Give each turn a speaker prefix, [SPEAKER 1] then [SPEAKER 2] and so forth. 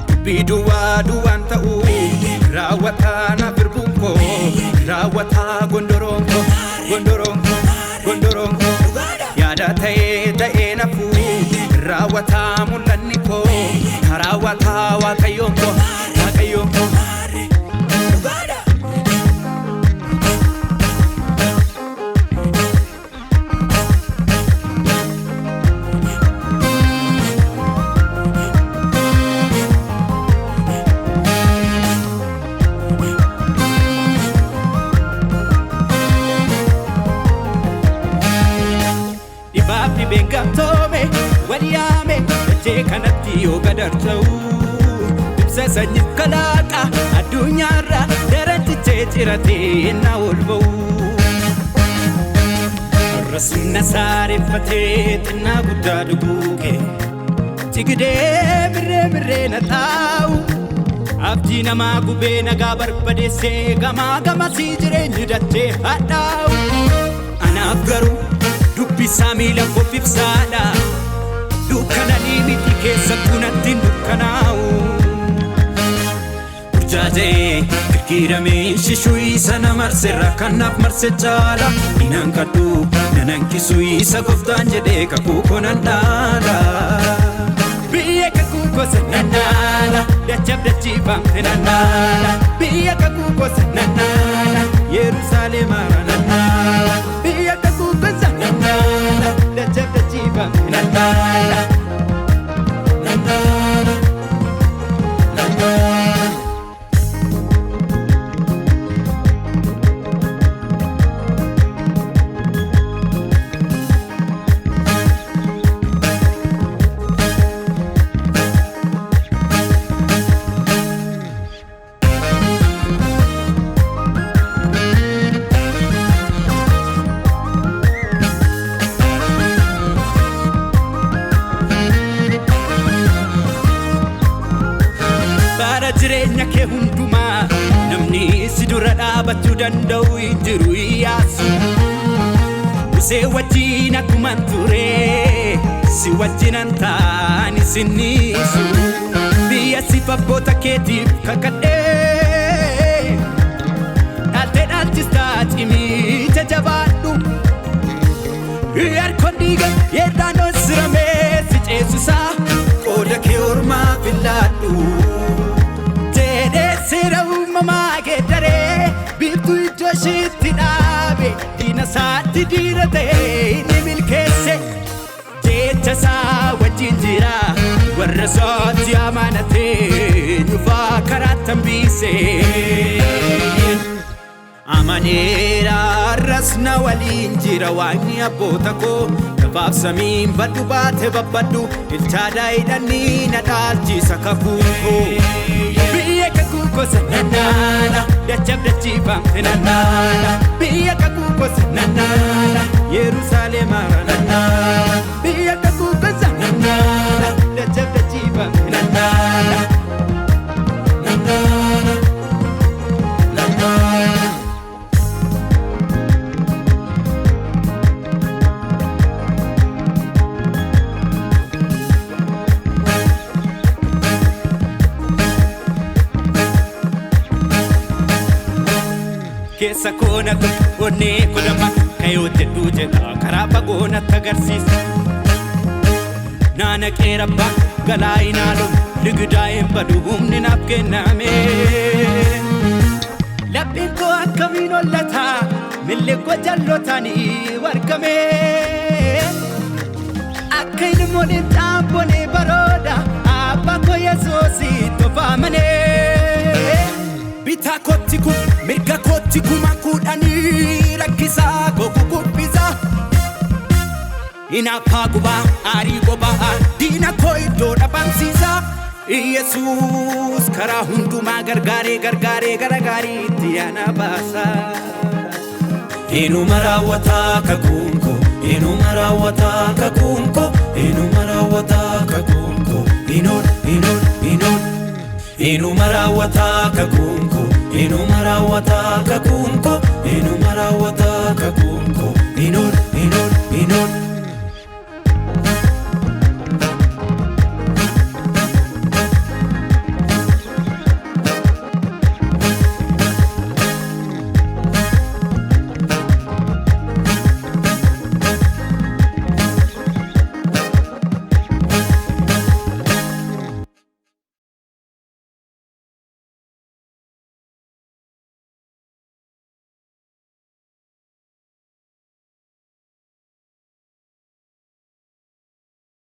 [SPEAKER 1] Dubbii duwwaa duwwaan ta'uu raawwataa naaf irbuun koo raawwataa gondoroon koo gondoroon koo gondoroon koo yaada ta'ee ta'ee nafuu raawwataa mul'anni koo raawwataa waaqayyoon koo waaqayyoon koo. Dhibaaf dhibeen gamtoome waliyaame dachee kanatti yoo gadarta'u ibsa sanyiif kalaaqa addunyaarra darantichee ciratee na ol ba'u. Rasumna saareeffatee xinnaa guddaa duguuge jigidee mirree mirree na taa'u. Abdii namaa gubee nagaa barbadeessee gamaa gamasii jireenyi dachee hadhaa'u. Anaaf garuu dubbisaa miila koof ibsaadha. Dukkana miti keessattuu natti hin dukkanaa'u. Burjaajee kirkiramee shishuu isa na marserra kanaaf marse caala. Inaan kadhu nan hanqisu isa gooftaan jedhee kakuu koo nan dhaala. Biyya kakuu gosa nan dhaala. Dachaaf dachii baamte nan dhaala. Biyya kakuu gosa nan dhaala. Yerusaalemaara nan dhaala. Biyya kakuu gosa nan dhaala. Dachaaf dachii baamte nan dhaala. Nan dhaala. Nan dhaala. Bara jireenya kee hundumaa namni si dura dhaabachuu danda'u hin jiru Iyyaasu. Musee wajjin akkuman ture si wajjinan ta'an isinniisu. Biyya siif abboota keetiif kakadhee dhaaltee dhaalchistaa cimii jajabaadhu. Harkoon dhiiga yeeddaanoon siramee si ceesisaa qooda kee ormaa filadhu. Jedhee seera uumamaa geeddaree biiftuu ijoo ishiitti dhaabe diina isaatti diina ta'e inni milkeesse. Jecha isaa wajjin jira warra isaatti amanatee nyufaa karaa tambise. Amaneera har'as na waliin jira waaqni abboota koo lafaaf samiin baddu baate babbaddu ilchaadhaa hidhanii na dhaalchisa kakuu koo. Biyya kakuu gosa nan dhaala dachaaf dachii baamte nan dhaala. Biyya kakuu gosa nan dhaala Yerusaalemaara nan dhaala. Biyya kakuu gosa nan dhaala dachaaf dachii baamte nan dhaala. Nan dhaala. Nan dhaala. Keessa koo na tokko onnee koo lama kayoo jedhu jedha karaa fagoo natti agarsiisa. Naana qeerabba galaa inaalu ligidaa hin badu humni naaf kenname. Lapheen koo akkamiin hollata milli koo jallootanii wargame. Akka ilmoon hin xaambonee barooda abbaa koo Yesuusii tofaamane. Bitaa kootti kun mirga kootti kuma kudhanii rakkisaa koo kukuffisa. Hinaaffaa gubaa aarii boba'aa diina koo iddoo dhabamsiisa. Iyesuus karaa hundumaa gargaaree gargaaree gara gaariitti ana baasa.
[SPEAKER 2] Inuma raawwataa kakuun koo, inuma raawwataa kakuun koo, inuma raawwataa kakuun koo, inoon inoon inoon. Inuma raawwataa kakuun koo, inuma raawwataa kakuun koo, inuma raawwataa kakuun koo, inoon inoon inoon.